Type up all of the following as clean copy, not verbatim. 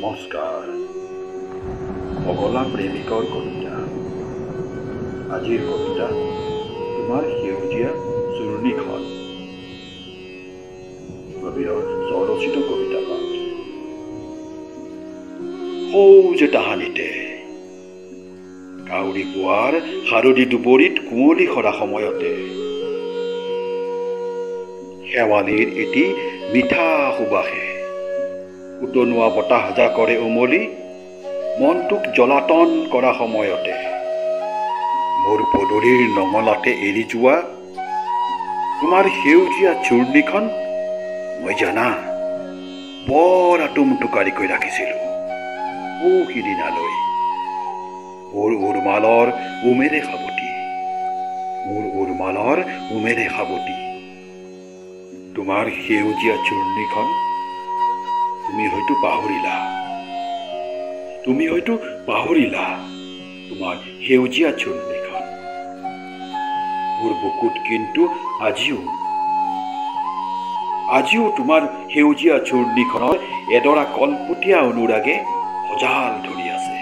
নমস্কাৰ। পগলা প্ৰেমিকৰ কবিতা। আজিৰ কবিতা তোমাৰ সেউজীয়া চূৰ্ণীখন। কবিৰৰ স্বৰচিত কবিতা পাঠ। সৌ যে তাহানিতে কাউৰী পুৱাৰ শাৰদী দুবৰিত কুঁৱলী সৰা সময়তে শেৱালিৰ এটি মিঠা সুবাসে উতনুৱা বতাহ জাকৰে উমলি মনটোক জ্বলাতন কৰা সময়তে মোৰ পদূলিৰ নঙলাতে এৰি যোৱা তোমাৰ সেউজীয়া চূৰ্ণীখন মই জানা বৰ আটোম টোকাৰিকৈ ৰাখিছিলোঁ। সৌ সিদিনালৈ মোৰ উৰমালৰ উমেৰে সাৱটি, মোৰ উৰমালৰ উমেৰে সাৱটি তোমাৰ সেউজীয়া চূৰ্ণীখন তুমি হয়তো পাহৰিলা, তুমি হয়তো পাহৰিলা তোমাৰ সেউজীয়া চূৰ্ণীখন। মোৰ বুকুত কিন্তু আজিও আজিও তোমাৰ সেউজীয়া চূৰ্ণীখনৰ এডৰা কলপতীয়া অনুৰাগে সজাল ধৰি আছে,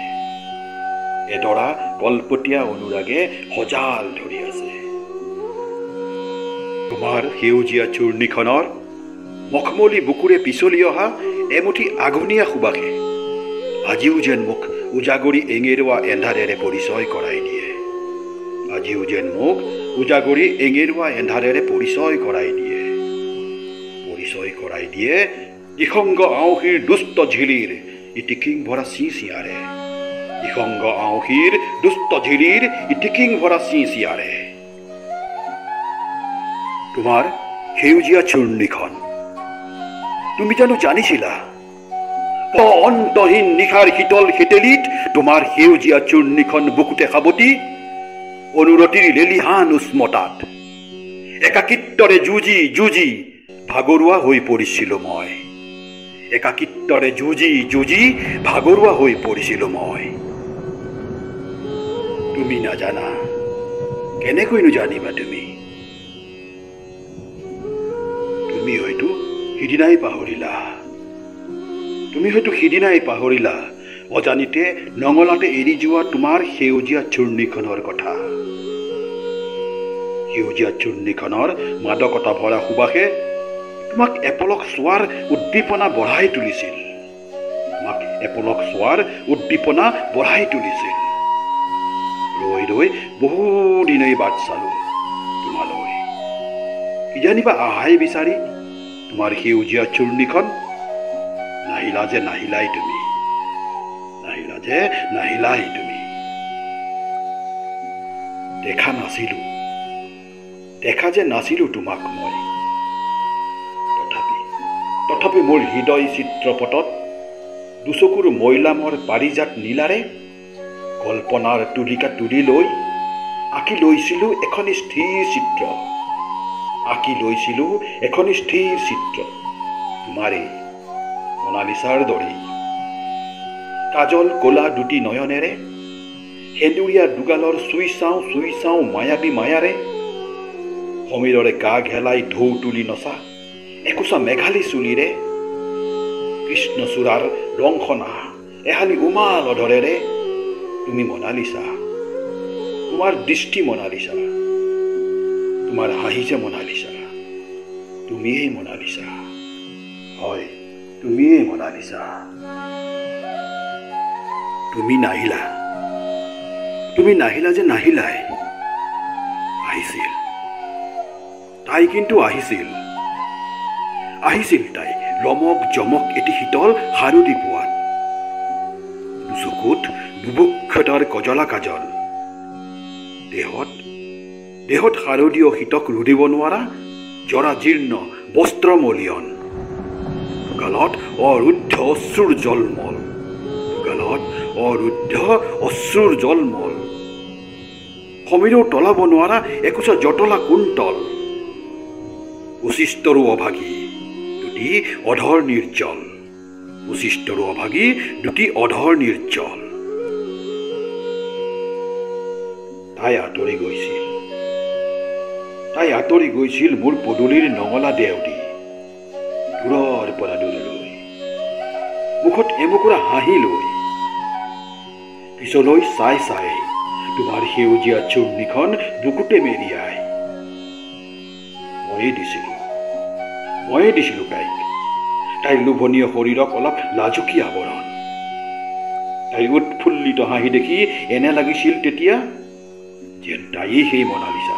এডৰা কলপতীয়া অনুৰাগে সজাল ধৰি আছে। তোমাৰ সেউজীয়া চূৰ্ণীখনৰ মখমলি বুকুৰে পিছলি অহা এমুঠি আঘোণীয়া সুবাসে আজিও যেন মোক উজাগৰি এঙেৰুৱা এন্ধাৰেৰে পৰিচয় কৰাই দিয়ে, আজিও যেন মোক উজাগৰি এঙেৰুৱা এন্ধাৰেৰে পৰিচয় কৰাই দিয়ে, পৰিচয় কৰাই দিয়ে নিসংগ আউসীৰ দুষ্ট ঝিলিৰ ইটিকিং ভৰা চিঁ চিয়াৰে, নিসংগ আউসীৰ দুষ্ট ঝিলিৰ ইটিকিং ভৰা চিঁ চিয়াৰে। তোমাৰ সেউজীয়া চূৰ্ণীখন তুমি জানো জানিছিলা? অন্তহীন নিশাৰ শীতল শেতেলিত তোমাৰ সেউজীয়া চূৰ্ণীখন বুকুতে সাৱটি অনুৰতিৰ লেলিহান উষ্মতাত একাকিত্বৰে যুঁজি যুঁজি ভাগৰুৱা হৈ পৰিছিলোঁ মই, একাকিত্বৰে যুঁজি যুঁজি ভাগৰুৱা হৈ পৰিছিলোঁ মই। তুমি নাজানা, কেনেকৈনো জানিবা তুমি? তুমি হয়তো সিদিনাই পাহৰিলা, তুমি হয়তো সিদিনাই পাহৰিলা অজানিতে নঙলাতে এৰি যোৱা তোমাৰ সেউজীয়া চূৰ্ণীখনৰ কথা। সেউজীয়া চূৰ্ণীখনৰ মাদকতা ভৰা সুবাসে তোমাক এপলক চোৱাৰ উদ্দীপনা বঢ়াই তুলিছিল, তোমাক এপলক চোৱাৰ উদ্দীপনা বঢ়াই তুলিছিল। ৰৈ ৰৈ বহুদিনেই বাট চালোঁ তোমালৈ, কিজানিবা আহাই বিচাৰি তোমাৰ সেউজীয়া চূৰ্ণীখন। নাহিলা যে নাহিলাই তুমি, নাহিলা যে নাহিলাই তুমি। দেখা নাছিলোঁ, দেখা যে নাছিলোঁ তোমাক মই। তথাপি তথাপি মোৰ হৃদয় চিত্ৰপটত দুচকুৰ মৈলামৰ পাৰিজাত নীলাৰে কল্পনাৰ তুলিকা তুলি লৈ আঁকি লৈছিলোঁ এখনি স্থিৰ চিত্ৰ, আঁকি লৈছিলোঁ এখনি স্থিৰ চিত্ৰ তোমাৰেই মনালিছাৰ দৰেই। কাজল ক'লা দুটি নয়নেৰে, সেন্দুৰীয়া দুগালৰ চুই চাওঁ চুই চাওঁ মায়াবী মায়াৰে, সমীৰৰে গা ঘেলাই ঢৌ তুলি নচা একোচা মেঘালী চুলিৰে, কৃষ্ণচূড়াৰ ৰংসনা এহালি উমাল অধৰেৰে তুমি মনালিছা, তোমাৰ দৃষ্টি মনালিছা, তোমাৰ হাঁহি যে মনালিছা, তুমিয়েই মনালিছা, হয় তুমিয়েই মনালিছা। তুমি নাহিলা, তুমি নাহিলা যে নাহিলাই। আহিছিল তাই, কিন্তু আহিছিল, আহিছিল তাই ৰমক জমক এটি শীতল শাৰদী পুৱাত। দুচকুত বুভুক্ষতাৰ কজলা কাজল, দেহত দেহত শাৰদীয় শীতক ৰুধিব নোৱাৰা জৰাজীৰ্ণ বস্ত্ৰমলিয়ন, গালত অৰুদ্ধ অশ্ৰুৰ জলমল, গালত অৰুদ্ধ অশ্ৰুৰ জলমল, সমীৰেও টলাব নোৱাৰা একোচা জটলা কুন্তল, বশিষ্ঠৰো অভাগী দুটি অধৰ নিৰ্জল, বশিষ্ঠৰো অভাগী দুটি অধৰ নিৰ্জল। তাই আঁতৰি গৈছিল, তাই আঁতৰি গৈছিল মোৰ পদূলিৰ নঙলা দেও দি দূৰৰ পৰা দূৰলৈ। মুখত এমুকুৰা হাঁহি লৈ পিছলৈ চাই চাই তোমাৰ সেউজীয়া চূৰ্ণীখন বুকুতে মেৰিয়াই ময়ে দিছিলোঁ তাইক তাইৰ লোভনীয় শৰীৰক অলপ লাজুকী আৱৰণ। তাইৰ উৎফুল্লিত হাঁহি দেখি এনে লাগিছিল তেতিয়া যেন তাইয়েই সেই মনালিচা,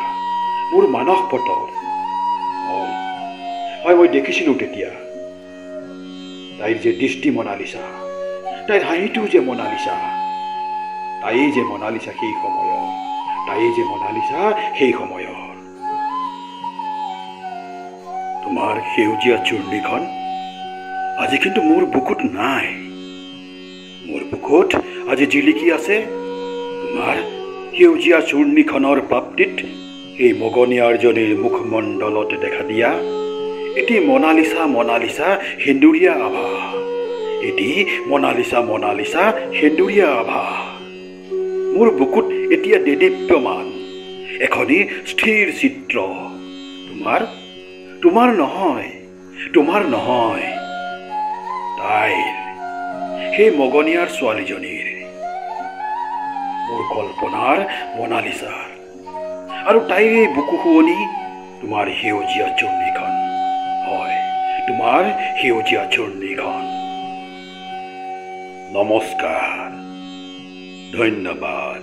মোৰ মানস পটৰ। হয়, মই দেখিছিলোঁ তেতিয়া তাইৰ যে দৃষ্টি মনালিচা, তাইৰ হাঁহিটোও যে মনালিচা, তাইয়েই যে মনালিচা সেই সময়ৰ, তাইয়েই যে মনালিচা সেই সময়ৰ। তোমাৰ সেউজীয়া চূৰ্ণীখন আজি কিন্তু মোৰ বুকুত নাই। মোৰ বুকুত আজি জিলিকি আছে তোমাৰ সেউজীয়া চূৰ্ণীখনৰ প্ৰাপ্তিত এই মগনিয়াৰজনীৰ মুখমণ্ডলত দেখা দিয়া এটি মনালিচা মনালিচা সেন্দুৰীয়া আভা, এটি মনালিচা মনালিচা সেন্দুৰীয়া আভা। মোৰ বুকুত এতিয়া দেদীপ্যমান এখনি স্থিৰ চিত্ৰ, তোমাৰ তোমাৰ নহয়, তোমাৰ নহয়, তাইৰ, সেই মগনিয়াৰ ছোৱালীজনীৰ, মোৰ কল্পনাৰ মনালিচাৰ। আৰু তাইৰ এই বুকু শুৱনি তোমাৰ সেউজীয়া চূৰ্ণীখন, হয়, তোমাৰ সেউজীয়া চূৰ্ণীখন। নমস্কাৰ, ধন্যবাদ।